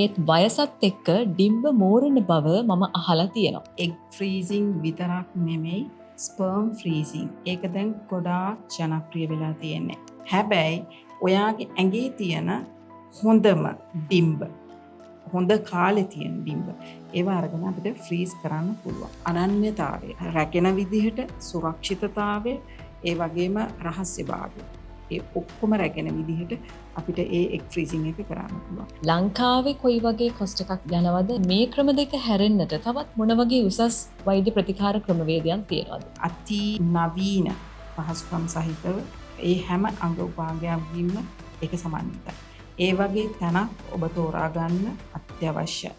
ඒත් වයසත් එක්ක ඩිම්බ මෝරන බව මම අහලා තියෙනවා. එග් ෆ්‍රීසිං විතරක් නෙමෙයි, ස්පර්ම් ෆ්‍රීසිං. ඒක දැන් ගොඩාක් ජනප්‍රිය වෙලා තියෙන්නේ. හැබැයි ඔයාගේ ඇඟේ තියෙන හොඳම ඩිම්බ, හොඳ කාලේ තියෙන ඩිම්බ, ඒවා අරගෙන අපිට ෆ්‍රීස් කරන්න පුළුවන්. අනන්‍යතාවය රැකෙන විදිහට, සුරක්ෂිතතාවය, ඒ වගේම රහස්‍යභාවය, ඒ ඔක්කොම රැකෙන විදිහට අපිට ඒ එග් ෆ්‍රීසිං එක කරන්න පුළුවන්. ලංකාවේ කොයි වගේ කොස්ට් එකක් යනවද? මේ ක්‍රම දෙක හැරෙන්නට තවත් මොන වගේ උසස් වෛද්‍ය ප්‍රතිකාර ක්‍රමවේදයන් තියෙනවද? අති නවීන පහසුකම් සහිතව ඒ හැම අංග උපාංගයකින්ම ඒක සමන්විතයි. ඒ වගේ තැනක් ඔබ තෝරා ගන්න අත්‍යවශ්‍යයි.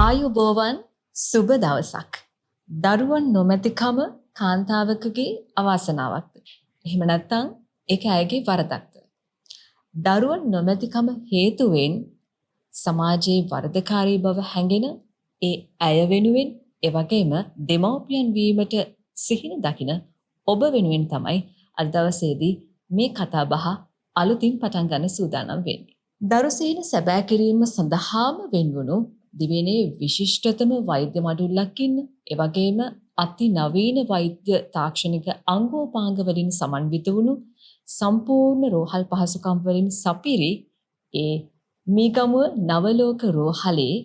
ආයුබෝවන්, සුබ දවසක්. දරුවන් නොමැතිකම කාන්තාවකගේ අවාසනාවක්ද? එහෙම නැත්නම් ඒක ඇයගේ වරදක්ද? දරුවන් නොමැතිකම හේතුවෙන් සමාජයේ වරදකාරී බව හැඟෙන ඒ ඇය වෙනුවෙන්, ඒ වගේම දෙමව්පියන් වීමට සිහින දකින ඔබ වෙනුවෙන් තමයි අද දවසේදී මේ කතා බහ අලුතින් පටන් ගන්න සූදානම් වෙන්නේ. දරු සිහින සැබෑ කිරීම සඳහාම වෙන්වුණු දිවයිනේ විශිෂ්ටතම වෛද්‍ය මඩුල්ලක් ඉන්න, ඒ වගේම අති නවීන වෛද්‍ය තාක්ෂණික අංගෝපාංග වලින් සමන්විත වුණු සම්පූර්ණ රෝහල් පහසුකම් වලින් සපිරි ඒ මීගමුව නවලෝක රෝහලේ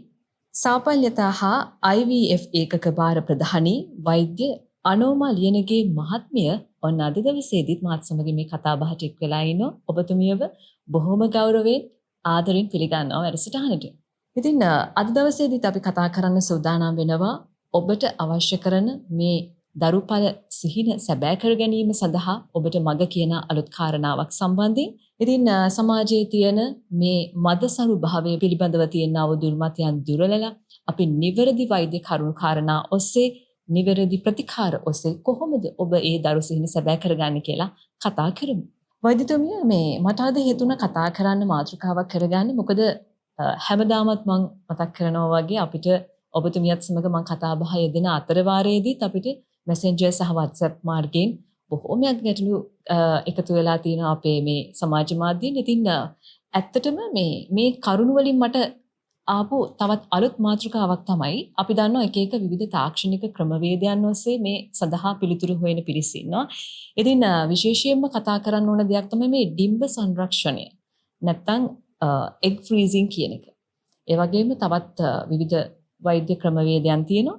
සාපල්‍යතා හා IVF ඒකක භාර ප්‍රධානී වෛද්‍ය අනෝමා ලියනගේ මහත්මිය ඔන්න අද දවසේදීත් මාත් සමග මේ කතා බහට එක් වෙලා ඉනවා. ඔබතුමියව බොහොම ගෞරවයෙන් ආදරෙන් පිළිගන්නවා වැඩසටහනට. ඉතින් අද දවසේදීත් අපි කතා කරන්න සූදානම් වෙනවා ඔබට අවශ්‍ය කරන මේ දරුපල සිහින සැබෑ කර ගැනීම සඳහා ඔබට මඟ කියන අලුත් කාරණාවක් සම්බන්ධයෙන්. ඉතින් සමාජයේ තියෙන මේ මදසරු භාවය පිළිබඳව තියෙන අවදුර්මතයන් දුරලලා අපි නිවැරදි වෛද්‍ය කරුණු කාරණා ඔස්සේ, නිවැරදි ප්‍රතිකාර ඔස්සේ කොහොමද ඔබ ඒ දරු සිහින සැබෑ කරගන්නේ කියලා කතා කරමු. වෛද්‍යතුමිය, මේ මට අද හේතුණ කතා කරන්න මාතෘකාවක් කරගන්න, මොකද හැමදාමත් මං මතක් කරනවා වගේ අපිට ඔබතුමියත් සමග මං කතා බහ යෙදෙන අතරවාරයේදීත් අපිට මැසෙන්ජර් සහ WhatsApp මාර්ගයෙන් බොහෝමයක් ගැටලු එකතු වෙලා තියෙනවා අපේ මේ සමාජ මාධ්‍යයෙන්. ඉතින් ඇත්තටම මේ කරුණු වලින් මට ආපු තවත් අලුත් මාතෘකාවක් තමයි, අපි දන්නවා එක එක විවිධ තාක්ෂණික ක්‍රමවේදයන් ඔස්සේ මේ සඳහා පිළිතුරු හොයන පිරිස ඉන්නවා. ඉතින් විශේෂයෙන්ම කතා කරන්න ඕන දෙයක් තමයි මේ ඩිම්බ සංරක්ෂණය, නැත්තම් එග් ෆ්‍රීසිං කියන එක. ඒ වගේම තවත් විවිධ වෛද්‍ය ක්‍රමවේදයන් තියෙනවා.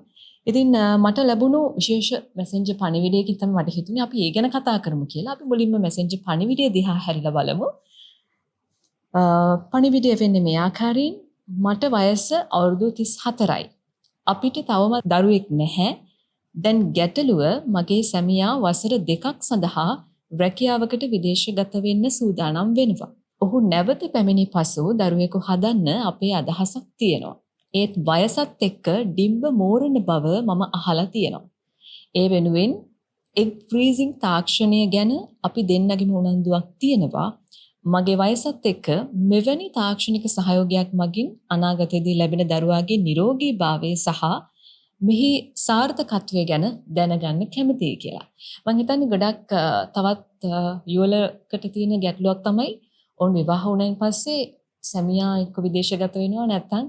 ඉතින් මට ලැබුණු විශේෂ මැසෙන්ජර් පණිවිඩයකින් තමයි මට හිතුනේ අපි ඒ ගැන කතා කරමු කියලා. අපි මුලින්ම මැසෙන්ජර් පණිවිඩය දිහා හැරිලා බලමු. පණිවිඩය වෙන්නේ මේ ආකාරයෙන්. මට වයස අවුරුදු 34යි. අපිට තවම දරුවෙක් නැහැ. දැන් ගැටලුව මගේ සැමියා වසර 2ක් සඳහා රැකියාවකට විදේශගත වෙන්න සූදානම් වෙනවා. ඔහු නැවත පැමිණි පසු දරුවෙකු හදන්න අපේ අදහසක් තියෙනවා. ඒත් වයසත් එක්ක ඩිම්බ මෝරන බව මම අහලා තියෙනවා. ඒ වෙනුවෙන් එග් ෆ්‍රීසිං තාක්ෂණය ගැන අපි දෙන්නගේම උනන්දුවක් තියෙනවා. මගේ වයසත් එක්ක මෙවැනි තාක්ෂණික සහයෝගයක් මගින් අනාගතයේදී ලැබෙන දරුවාගේ නිරෝගී භාවය සහ මෙහි සාර්ථකත්වය ගැන දැනගන්න කැමතියි කියලා. මං හිතන්නේ ගොඩක් තවත් යුවලකට තියෙන ගැටලුවක් තමයි ඔවුන් විවාහ වුණායින් පස්සේ සැමියා එක්ක විදේශගත වෙනවා, නැත්නම්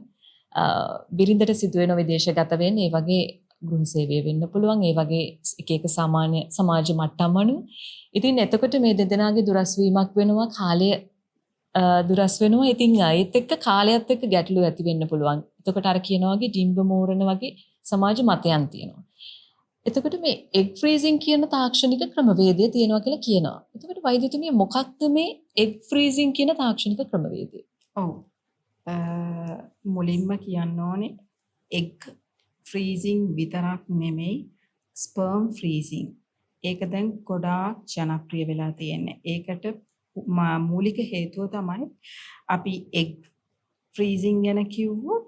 බිරිඳට සිදු වෙන විදේශගත වෙන්න, ඒ වගේ ගෘහ සේවය වෙන්න පුළුවන්, ඒ වගේ එක එක සාමාන්‍ය සමාජ මට්ටම් අනුව. ඉතින් එතකොට මේ දෙදෙනාගේ දුරස් වීමක් වෙනවා, කාලය දුරස් වෙනවා. ඉතින් ඒත් එක්ක කාලයත් එක්ක ගැටලු ඇති වෙන්න පුළුවන්. එතකොට අර කියනවා වගේ ඩිම්බ මෝරන වගේ සමාජ මතයන් තියෙනවා. එතකොට මේ එග් ෆ්‍රීසිං කියන තාක්ෂණික ක්‍රමවේදය තියෙනවා කියලා කියනවා. එතකොට වෛද්‍යතුමිය, මොකක්ද මේ එග් ෆ්‍රීසිං කියන තාක්ෂණික ක්‍රමවේදය? ඔව්. මුලින්ම කියන්න ඕනේ එග් ෆ්‍රීසිං විතරක් නෙමෙයි, ස්පර්ම් ෆ්‍රීසිං. ඒක දැන් ගොඩාක් ජනප්‍රිය වෙලා තියෙන්නේ. ඒකට මූලික හේතුව තමයි අපි එග් ෆ්‍රීසිං ගැන කිව්වොත්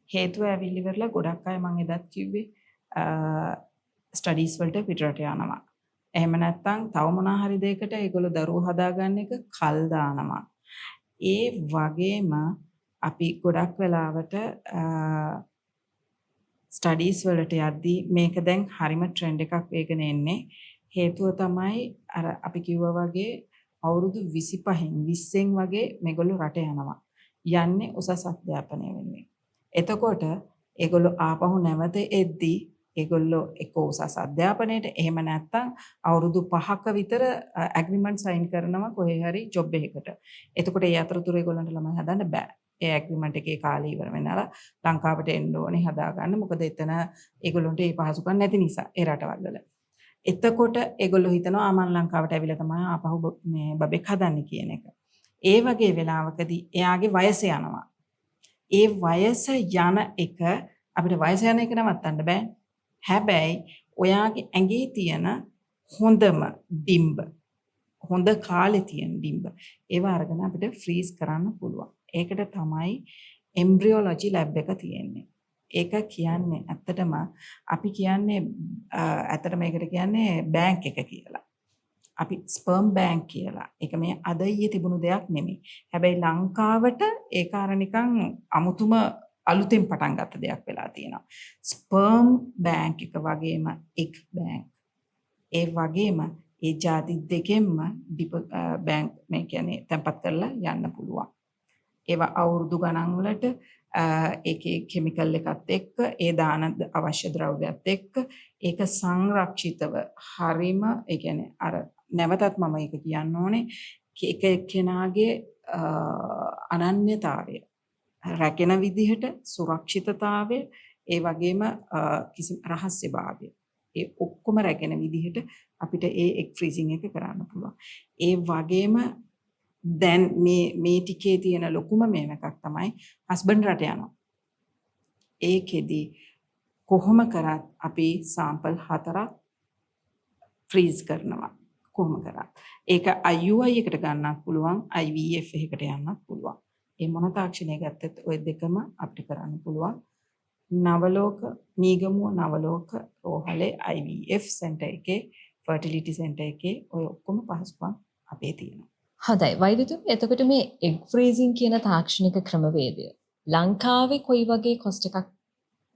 හේතුව ඇවිල්ලි ඉවරලා ගොඩක් අය මං එදත් කිව්වේ ස්ටඩීස් වලට පිටරට යනවා. එහෙම නැත්නම් තව මොනා හරි දෙයකට ඒගොල්ලෝ දරුවෝ හදාගන්න එක කල් දානවා. ඒ වගේම අපි ගොඩක් වෙලාවට ස්ටඩීස් වලට යද්දී මේක දැන් හරිම ට්‍රෙන්ඩ් එකක් වේගෙන එන්නේ. හේතුව තමයි අර අපි කිව්වා වගේ අවුරුදු 25න් 20න් වගේ මේගොල්ලෝ රට යනවා. යන්නේ උසස් අධ්‍යාපනය වෙනුවෙන්. එතකොට ඒගොල්ලෝ ආපහු නැවත එද්දී ඒගොල්ලෝ එක්ක උසස් අධ්‍යාපනයට, එහෙම නැත්නම් අවුරුදු 5ක විතර ඇග්‍රීමන්ට් සයින් කරනවා කොහේ හරි ජොබ් එකකට. එතකොට ඒ අතරතුර ඒගොල්ලන්ට ළමයි හදන්න බෑ. ඒ ඇග්‍රීමන්ට් එකේ කාලය ඉවර වෙනලා ලංකාවට එන්න ඕනේ හදාගන්න. මොකද එතන ඒගොල්ලන්ට ඒ පහසුකම් නැති නිසා ඒ රටවල් වල. එතකොට ඒගොල්ලෝ හිතනවා ආ මං ලංකාවට ඇවිල්ලා තමයි ආපහු මේ බබෙක් හදන්නේ කියන එක. ඒ වගේ වෙලාවකදී එයාගේ වයස යනවා. ඒ වයස යන එක අපිට වයස යන එක නවත්තන්න බෑ. හැබැයි ඔයාගේ ඇඟේ තියෙන හොඳම ඩිම්බ, හොඳ කාලේ තියෙන ඩිම්බ, ඒවා අරගෙන අපිට ෆ්‍රීස් කරන්න පුළුවන්. ඒකට තමයි එම්බ්‍රියොලොජි ලැබ් එක තියෙන්නේ. ඒක කියන්නේ ඇත්තටම අපි කියන්නේ ඇත්තටම ඒකට කියන්නේ බැංක් එක කියලා. අපි ස්පර්ම් බැංක් කියලා. ඒක මේ අද ඊයේ තිබුණු දෙයක් නෙමෙයි. හැබැයි ලංකාවට ඒක අර නිකන් අමුතුම අලුතෙන් පටන් ගත්ත දෙයක් වෙලා තියෙනවා. ස්පර්ම් බැංක් එක වගේම එග් බැංක්. ඒ වගේම ඒ ජාති දෙකෙන්ම බැංක් මේ කියන්නේ තැන්පත් කරලා යන්න පුළුවන්. ඒවා අවුරුදු ගණන් වලට ඒකේ කෙමිකල් එකත් එක්ක, ඒ දාන අවශ්‍ය ද්‍රව්‍යත් එක්ක ඒක සංරක්ෂිතව හරිම, ඒ කියන්නේ අර නැවතත් මම ඒක කියන්න ඕනේ, එක එක්කෙනාගේ අනන්‍යතාවය රැකෙන විදිහට සුරක්ෂිතතාවය, ඒ වගේම කිසිම රහස්‍යභාවය, ඒ ඔක්කොම රැකෙන විදිහට අපිට ඒ එග් ෆ්‍රීසිං එක කරන්න පුළුවන්. ඒ වගේම දැන් මේ මේ ටිකේ තියෙන ලොකුම මේව එකක් තමයි හස්බන්ඩ් රට යනවා. ඒකෙදි කොහොම කරත් අපි සාම්පල් 4ක් ෆ්‍රීස් කරනවා. කොහොම කරත්. ඒක IUI එකට ගන්නත් පුළුවන්, IVF එකකට යන්නත් පුළුවන්. ඒ මොන තාක්ෂණය ගත්තත් ඔය දෙකම අපිට කරන්න පුළුවන්. නවලෝක මීගමුව නවලෝක රෝහලේ IVF centre එකේ, ෆර්ටිලිටි සෙන්ටර් එකේ ඔය ඔක්කොම පහසුකම් අපේ තියෙනවා. හොඳයි වෛද්‍යතුමනි, එතකොට මේ එග් ෆ්‍රීසිං කියන තාක්ෂණික ක්‍රමවේදය ලංකාවේ කොයි වගේ කොස්ට් එකක්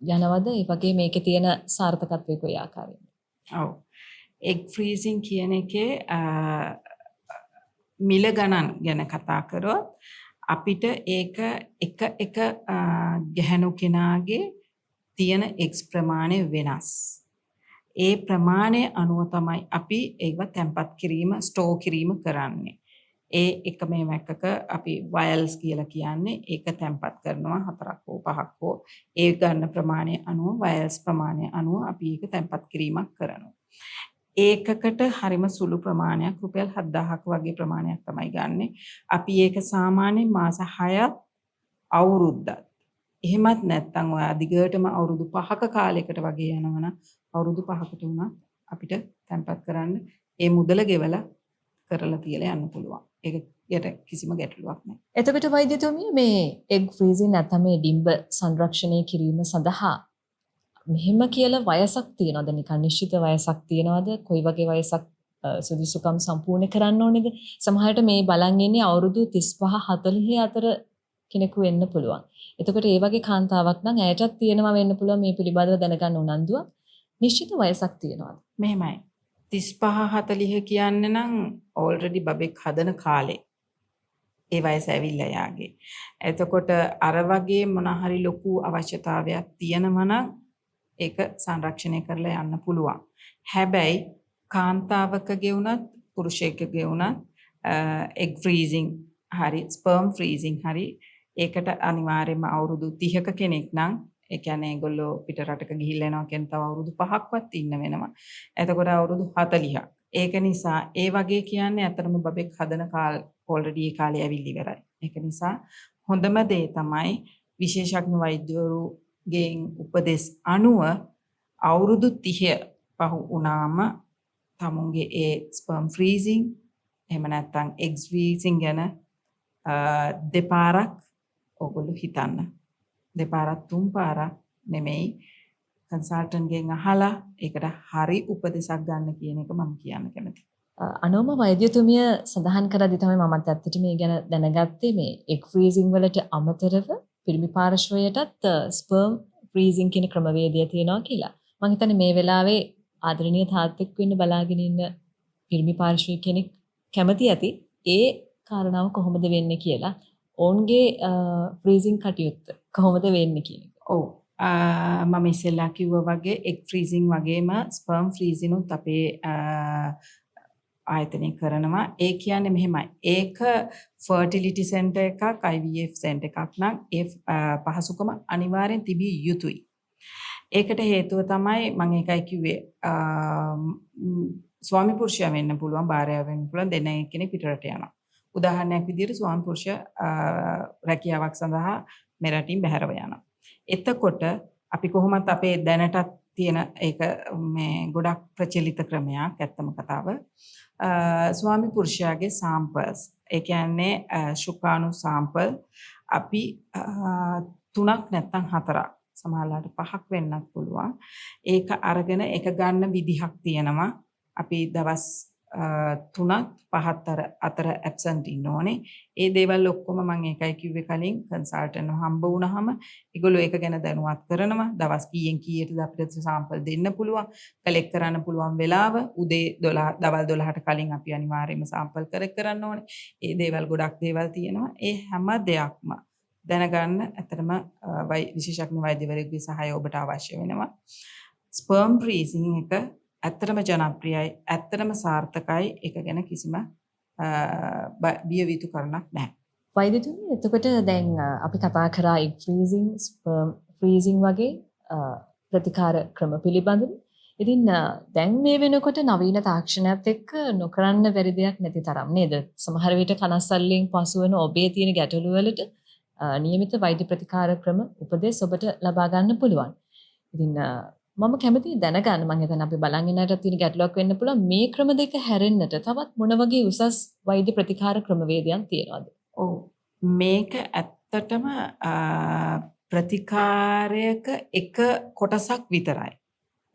යනවද? ඒ වගේ මේකේ තියෙන සාර්ථකත්වය කොයි ආකාරයෙන්ද? ඔව්. එග් ෆ්‍රීසිං කියන එකේ මිල ගණන් ගැන කතා කරොත් අපිට ඒක එක එක ගැහැණු කෙනාගේ තියෙන එග්ස් ප්‍රමාණය වෙනස්. ඒ ප්‍රමාණය අනුව තමයි අපි ඒව තැන්පත් කිරීම, ස්ටෝර් කිරීම කරන්නේ. ඒ එක මේව එකක අපි වයල්ස් කියලා කියන්නේ, ඒක තැන්පත් කරනවා 4ක් හෝ 5ක් හෝ, ඒ ගන්න ප්‍රමාණය අනුව, වයල්ස් ප්‍රමාණය අනුව අපි ඒක තැන්පත් කිරීමක් කරනවා. ඒකකට හරිම සුළු ප්‍රමාණයක්, රුපියල් 7000ක වගේ ප්‍රමාණයක් තමයි ගන්නෙ. අපි ඒක සාමාන්‍යයෙන් මාස 6ක් අවුරුද්දක්. එහෙමත් නැත්නම් ඔයා දිගටම අවුරුදු 5ක කාලයකට වගේ යනවනම් අවුරුදු 5කට වුණත් අපිට තැන්පත් කරන්න ඒ මුදල ගෙවලා කරලා තියලා යන්න පුළුවන්. ඒකට කිසිම ගැටලුවක් නැහැ. එතකොට වෛද්‍යතුමිය, මේ එග් ෆ්‍රීසින් නැත්නම් මේ ඩිම්බ සංරක්ෂණය කිරීම සඳහා මෙහෙම කියලා වයසක් තියනවද? නිකන් නිශ්චිත වයසක් තියනවද? කොයි වගේ වයසක් සුදුසුකම් සම්පූර්ණ කරන්න ඕනේද? සමහරට මේ බලන් ඉන්නේ අවුරුදු 35 40 අතර කෙනෙකු වෙන්න පුළුවන්. එතකොට ඒ වගේ කාන්තාවක් නම් ඇයටත් තියෙනවා වෙන්න පුළුවන් මේ පිළිබඳව දැනගන්න උනන්දුවක්. නිශ්චිත වයසක් තියනවද? මෙහෙමයි. 35 40 කියන්නේ නම් ඕල්රෙඩි බබෙක් හදන කාලේ. ඒ වයස ඇවිල්ලා යාගේ. එතකොට අර වගේ මොන හරි ලොකු අවශ්‍යතාවයක් තියෙනවා නම් ඒක සංරක්ෂණය කරලා යන්න පුළුවන්. හැබැයි කාන්තාවකගේ වුණත් පුරුෂයෙකුගේ වුණත් එග් ෆ්‍රීසිං හරි ස්පර්ම් ෆ්‍රීසිං හරි ඒකට අනිවාර්යයෙන්ම අවුරුදු 30ක කෙනෙක් නම්, ඒ කියන්නේ ඒගොල්ලෝ පිට රටක ගිහිල්ලා එනවා කියන්නේ තව අවුරුදු 5ක්වත් ඉන්න වෙනවා. එතකොට අවුරුදු 40ක්. ඒක නිසා ඒ වගේ කියන්නේ ඇත්තටම බබෙක් හදන කාල ඔල්රෙඩි ඒ කාලේ ඇවිල්ලා ඉවරයි. ඒක නිසා හොඳම දේ තමයි විශේෂඥ වෛද්‍යවරුගෙන් උපදෙස් අනුව අවුරුදු 30 පහු වුණාම තමුන්ගේ ඒ ස්පර්ම් ෆ්‍රීසිං එහෙම නැත්නම් එග්ස් ෆ්‍රීසිං ගැන දෙපාරක් ඕගොල්ලෝ හිතන්න. දෙපාරක් තුන් පාරක් නෙමෙයි, කන්සල්ටන්ට්ගෙන් අහලා ඒකට හරි උපදෙසක් ගන්න කියන එක මම කියන්න කැමතියි. අනෝම වෛද්‍යතුමිය සඳහන් කරද්දි තමයි මමත් ඇත්තට මේ ගැන දැනගත්තේ. මේ එග් ෆ්‍රීසිං වලට අමතරව පිරිමි පාර්ශ්වයටත් ස්පර්ම් ෆ්‍රීසිං කියන ක්‍රමවේදය තියෙනවා කියලා. මං හිතන්නේ මේ වෙලාවේ ආදරණීය තාත්තෙක් වෙන්න බලාගෙන ඉන්න පිරිමි පාර්ශ්වයේ කෙනෙක් කැමති ඇති ඒ කාරණාව කොහොමද වෙන්නේ කියලා. ඔවුන්ගේ ෆ්‍රීසිං කටයුත්ත කොහොමද වෙන්නේ කියන එක. ඔව්. මම ඉස්සෙල්ලා කිව්වා වගේ එග් ෆ්‍රීසිං වගේම ස්පර්ම් ෆ්‍රීසිනුත් අපේ ආයතනය කරනවා. ඒ කියන්නේ මෙහෙමයි. ඒක ෆර්ටිලිටි සෙන්ටර් එකක්, IVF centre එකක් නම් ඒ පහසුකම අනිවාර්යෙන් තිබිය යුතුයි. ඒකට හේතුව තමයි මම ඒකයි කිව්වේ, ස්වාමි පුරුෂයා වෙන්න පුළුවන්, භාර්යාව වෙන්න පුළුවන්, දෙන්න එක්කෙනෙක් පිටරට යනවා. උදාහරණයක් විදිහට ස්වාමි පුරුෂයා රැකියාවක් සඳහා මෙරටින් බැහැරව යනවා. එතකොට අපි කොහොමත් අපේ දැනටත් තියෙන ඒක මේ ගොඩක් ප්‍රචලිත ක්‍රමයක් ඇත්තම කතාව. ස්වාමි පුරුෂයාගේ සාම්පල්ස්, ඒ කියන්නේ ශුක්‍රාණු සාම්පල් අපි 3ක් නැත්නම් 4ක්, සමහරවිට 5ක් වෙන්නත් පුළුවන්. ඒක අරගෙන ඒක ගන්න විදිහක් තියෙනවා. අපි දවස් 3ත් 5ත් අතර ඇබ්සන්ට් ඉන්න ඕනේ. ඒ දේවල් ඔක්කොම මම ඒකයි කිව්වේ කලින් කන්සල්ටන්ට් හම්බ වුණාම ඒගොල්ලෝ ඒක ගැන දැනුවත් කරනවා. දවස් කීයෙන් කීයටද අපිට සාම්පල් දෙන්න පුළුවන්, කලෙක්ට් කරන්න පුළුවන් වෙලාව උදේ 12 දවල් 12ට කලින් අපි අනිවාර්යයෙන්ම සාම්පල් කලෙක්ට් කරන්න ඕනේ. ඒ දේවල් ගොඩක් දේවල් තියෙනවා. ඒ හැම දෙයක්ම දැනගන්න ඇත්තටම විශේෂඥ වෛද්‍යවරයෙකුගේ සහාය ඔබට අවශ්‍ය වෙනවා. ස්පර්ම් ෆ්‍රීසිං එක ඇත්තටම ජනප්‍රියයි, ඇත්තටම සාර්ථකයි. ඒක ගැන කිසිම බිය යුතු කරුණක් නැහැ. වෛද්‍යතුමනි, එතකොට දැන් අපි කතා කරා එග් ෆ්‍රීසිං, ස්පර්ම් ෆ්‍රීසිං වගේ ප්‍රතිකාර ක්‍රම පිළිබඳව. ඉතින් දැන් මේ වෙනකොට නවීන තාක්ෂණයත් එක්ක නොකරන්න බැරි දෙයක් නැති තරම් නේද? සමහර විට කනස්සල්ලෙන් පසුවන ඔබේ තියෙන ගැටලු වලට නියමිත වෛද්‍ය ප්‍රතිකාර ක්‍රම උපදෙස් ඔබට ලබා ගන්න පුළුවන්. ඉතින් මම කැමතියි දැනගන්න, මං හිතන්නේ අපි බලන් ඉන්න අයටත් තියෙන ගැටලුවක් වෙන්න පුළුවන්, මේ ක්‍රම දෙක හැරෙන්නට තවත් මොන වගේ උසස් වෛද්‍ය ප්‍රතිකාර ක්‍රමවේදයන් තියෙනවද? ඔව්. මේක ඇත්තටම ප්‍රතිකාරයක එක කොටසක් විතරයි.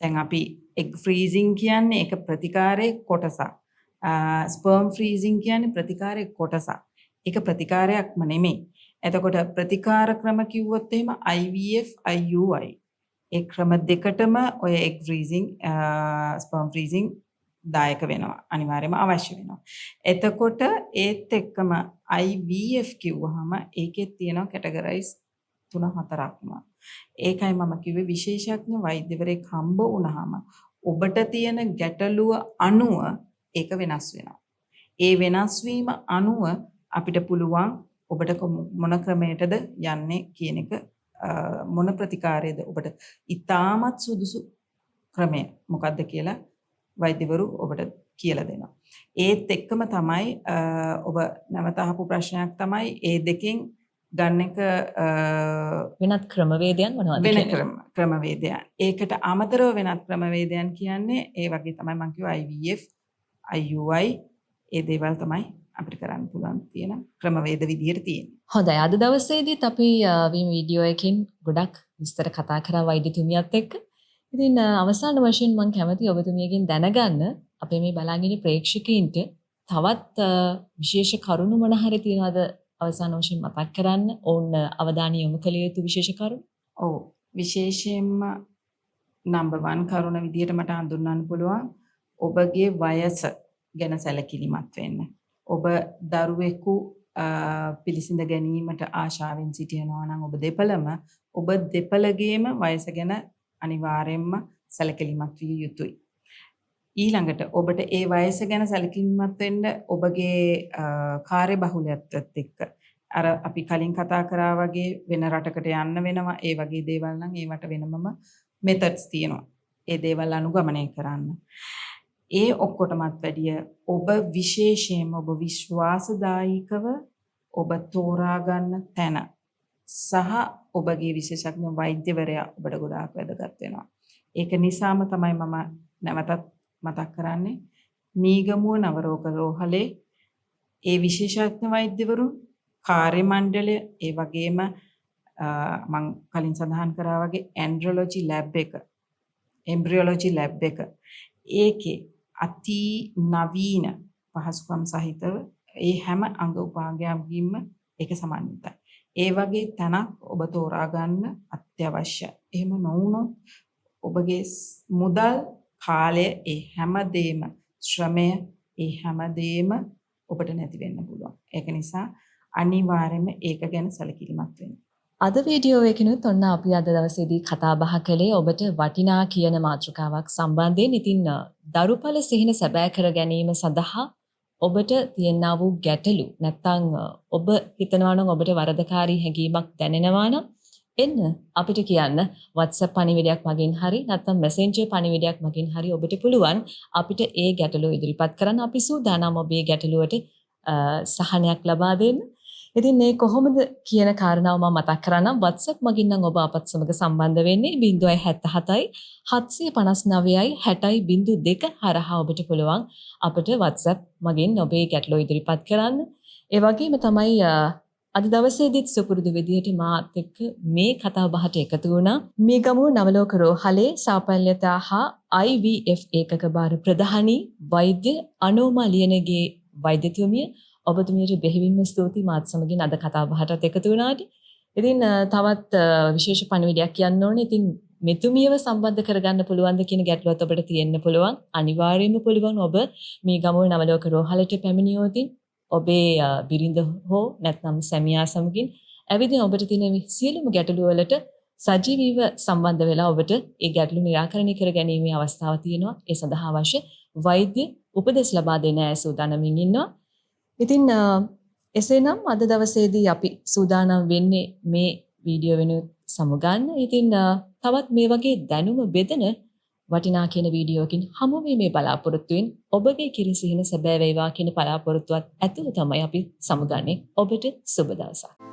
දැන් අපි එග් ෆ්‍රීසිං කියන්නේ එක ප්‍රතිකාරයේ කොටසක්. ස්පර්ම් ෆ්‍රීසිං කියන්නේ ප්‍රතිකාරයේ කොටසක්. ඒක ප්‍රතිකාරයක්ම නෙමෙයි. එතකොට ප්‍රතිකාර ක්‍රම කිව්වොත් එහෙම IVF, IUI. ඒ ක්‍රම දෙකටම ඔය එග් ෆ්‍රීසිං, ස්පර්ම් ෆ්‍රීසිං දායක වෙනවා. අනිවාර්යයෙන්ම අවශ්‍ය වෙනවා. එතකොට ඒත් එක්කම IVF කිව්වහම ඒකෙත් තියෙනවා කැටගරයිස් 3-4ක්ම. ඒකයි මම කිව්වේ විශේෂඥ වෛද්‍යවරයෙක් හම්බ වුණාම ඔබට තියෙන ගැටලුව අනුව ඒක වෙනස් වෙනවා. ඒ වෙනස් වීම අනුව අපිට පුළුවන් ඔබට මොන ක්‍රමයටද යන්නේ කියන එක, මොන ප්‍රතිකාරයද ඔබට ඉතාමත් සුදුසු ක්‍රමය මොකද්ද කියලා වෛද්‍යවරු ඔබට කියලා දෙනවා. ඒත් එක්කම තමයි ඔබ නැවත අහපු ප්‍රශ්නයක් තමයි ඒ දෙකෙන් ගන්න එක වෙනත් ක්‍රමවේදයන් මොනවද වෙන කියන එක? ක්‍රමවේදයන්. ඒකට අමතරව වෙනත් ක්‍රමවේදයන් කියන්නේ ඒ වගේ තමයි මං කිව්වා IVF, IUI ඒ දේවල් තමයි අපිට කරන්න පුළුවන් තියෙන ක්‍රමවේද විදියට තියෙන්නේ. හොඳයි. අද දවසේදීත් අපි මේ වීඩියෝ එකෙන් ගොඩක් විස්තර කතා කරා වෛද්‍යතුමියත් එක්ක. ඉතින් අවසාන වශයෙන් මං කැමතියි ඔබතුමියගෙන් දැනගන්න අපේ මේ බලාගෙන ඉන්න ප්‍රේක්ෂකයින්ට තවත් විශේෂ කරුණු මොන හරි තියෙනවද අවසාන වශයෙන් මතක් කරන්න ඔවුන් අවධානය යොමු කළ යුතු විශේෂ කරුණු? ඔව්. විශේෂයෙන්ම නම්බර් 1 කරුණ විදියට මට හඳුන්වන්න පුළුවන් ඔබගේ වයස ගැන සැලකිලිමත් වෙන්න. ඔබ දරුවෙකු පිළිසිඳ ගැනීමට ආශාවෙන් සිටිනවා නම් ඔබ දෙපළගේම වයස ගැන අනිවාර්යයෙන්ම සැලකිලිමත් විය යුතුයි. ඊළඟට ඔබට ඒ වයස ගැන සැලකිලිමත් වෙන්න ඔබගේ කාර්යබහුලත්වයත් එක්ක අර අපි කලින් කතා කරා වගේ වෙන රටකට යන්න වෙනවා. ඒ වගේ දේවල් නම් ඒවට වෙනමම මෙතඩ්ස් තියෙනවා. ඒ දේවල් අනුගමනය කරන්න. ඒ ඔක්කොටමත් වැඩිය ඔබ විශේෂයෙන්ම ඔබ විශ්වාසදායකව ඔබ තෝරා ගන්න තැන සහ ඔබගේ විශේෂඥ වෛද්‍යවරයා ඔබට ගොඩාක් වැදගත් වෙනවා. ඒක නිසාම තමයි මම නැවතත් මතක් කරන්නේ මීගමුව නවරෝග රෝහලේ ඒ විශේෂඥ වෛද්‍යවරුන් කාර්ය මණ්ඩලය, ඒ වගේම මං කලින් සඳහන් කරා වගේ ඇන්ඩ්‍රොලොජි ලැබ් එක, එම්බ්‍රියොලොජි ලැබ් එක, ඒකේ අති නවීන පහසුකම් සහිතව ඒ හැම අංග උපාංගයකින්ම ඒක සමන්විතයි. ඒ වගේ තැනක් ඔබ තෝරා ගන්න අත්‍යවශ්‍යයි. එහෙම නොවුනොත් ඔබගේ මුදල්, කාලය, ඒ හැමදේම, ශ්‍රමය, ඒ හැමදේම ඔබට නැති වෙන්න පුළුවන්. ඒක නිසා අනිවාර්යයෙන්ම ඒක ගැන සැලකිලිමත් වෙන්න. අද වීඩියෝ එකකිනුත් ඔන්න අපි අද දවසේදී කතා බහ කළේ ඔබට වටිනා කියන මාතෘකාවක් සම්බන්ධයෙන්. ඉතින් දරුපළ සිහින සැබෑ කර ගැනීම සඳහා ඔබට තියෙනා වූ ගැටලු නැත්නම් ඔබ හිතනවා නම් ඔබට වරදකාරී හැඟීමක් දැනෙනවා නම් එන්න අපිට කියන්න. WhatsApp පණිවිඩයක් මගින් හරි නැත්නම් Messenger පණිවිඩයක් මගින් හරි ඔබට පුළුවන් අපිට ඒ ගැටලුව ඉදිරිපත් කරන්න. අපි සූදානම් ඔබේ ගැටලුවට සහනයක් ලබා දෙන්න. ඉතින් මේ කොහොමද කියන කාරණාව මම මතක් කරන්නම්. WhatsApp මගින් නම් ඔබ අපත් සමග සම්බන්ධ වෙන්නේ 077 759 60 02 හරහා ඔබට පුළුවන් අපට WhatsApp මගින් ඔබේ ගැටලුව ඉදිරිපත් කරන්න. ඒ වගේම තමයි අද දවසේදීත් සුපුරුදු විදිහට මාත් එක්ක මේ කතා බහට එකතු වුණා මීගමුව නවලෝක රෝහලේ සාපල්‍යතා හා IVF ඒකක භාර ප්‍රධානී වෛද්‍ය අනෝමා ලියනගේ වෛද්‍යතුමිය. ඔබතුමියට බෙහෙවින්ම ස්තුතියි මාත් සමගින් අද කතා බහටත් එකතු වුණාට. ඉතින් තවත් විශේෂ පණිවිඩයක් කියන්න ඕනේ. ඉතින් මෙතුමියව සම්බන්ධ කරගන්න පුළුවන්ද කියන ගැටලුවත් ඔබට තියෙන්න පුළුවන්. අනිවාර්යයෙන්ම පුළුවන්. ඔබ මීගමුව නවලෝක රෝහලට පැමිණියොත් ඔබේ බිරිඳ හෝ නැත්නම් සැමියා සමගින් ඇවිදින් ඔබට තියෙන සියලුම ගැටලු වලට සජීවීව සම්බන්ධ වෙලා ඔබට ඒ ගැටලු නිරාකරණය කර ගැනීමේ අවස්ථාව තියෙනවා. ඒ සඳහා අවශ්‍ය වෛද්‍ය උපදෙස් ලබා දෙන අය සූදානමින් ඉන්නවා. ඉතින් එසේනම් අද දවසේදී අපි සූදානම් වෙන්නේ මේ වීඩියෝ වෙනුවෙන් සමුගන්න. ඉතින් තවත් මේ වගේ දැනුම බෙදෙන වටිනා කියන වීඩියෝකින් හමු වීමේ බලාපොරොත්තුවෙන් ඔබගේ කිරිසිහින සැබෑ වේවා කියන බලාපොරොත්තුවත් ඇතුළු තමයි අපි සමුගන්නේ. ඔබට සුබ දවසක්.